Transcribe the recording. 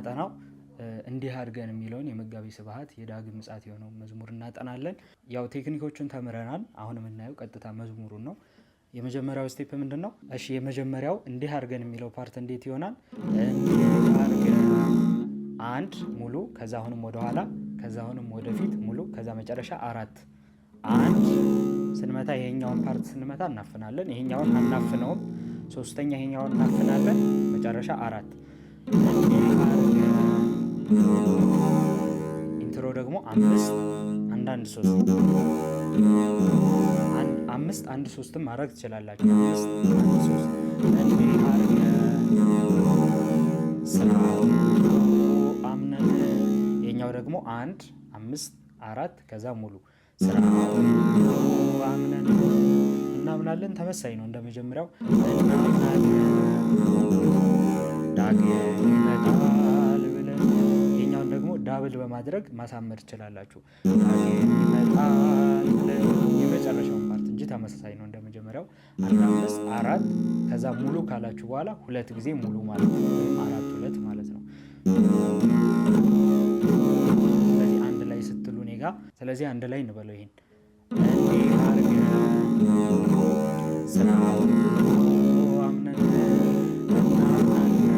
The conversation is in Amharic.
የምናጠናው እንዲህ አድርገን የሚለውን የመጋቤ ስብሐት የዳግም ምጽአት የሆነውን መዝሙር እናጠናለን። ያው ቴክኒኮቹን ተምረናል። አሁን የምናየው ቀጥታ መዝሙሩን ነው። የመጀመሪያው step ምንድን ነው? እሺ፣ የመጀመሪያው እንዲህ አድርገን የሚለው part እንዴት ይሆናል? እንዲህ አድርገን አንድ ሙሉ፣ ከዛ አሁንም ወደኋላ፣ ከዛ አሁንም ወደፊት ሙሉ፣ ከዛ መጨረሻ አራት። አንድ ስንመታ ይሄኛውን part ስንመታ እናፍናለን። ይሄኛውን አናፍነውም። ሶስተኛ ይሄኛውን እናፍናለን። መጨረሻ አራት። እንዲህ አድርገን። Intro ደግሞ አምስት አንድ አንድ ሶስት፣ አምስት አንድ ሶስትም ማድረግ ትችላላችሁ። አምስት አንድ ሶስት። እንዲህ አድርገን ስራውን አምነን። የኛው ደግሞ አንድ አምስት አራት ከዛ ሙሉ። ስራውን አምነን እናምናለን። ተመሳሳይ ነው እንደ መጀመሪያው። እናምናለን ዳግም ይመጣል ብለን። የኛውን ደግሞ double በማድረግ ማሳመር ትችላላችሁ። ዳግም ይመጣል ብለን የመጨረሻውን part እንጂ ተመሳሳይ ነው እንደ መጀመሪያው። አንድ አምስት አራት ከዛ ሙሉ ካላችሁ በኋላ ሁለት ጊዜ ሙሉ ማለት ነው፣ ወይም አራት ሁለት ማለት ነው። ስለዚህ አንድ ላይ ስትሉ እኔ ጋ ስለዚህ አንድ ላይ እንበለው ይሄን። እንዲህ አድርገን ስራውን አምነን እናምናለን።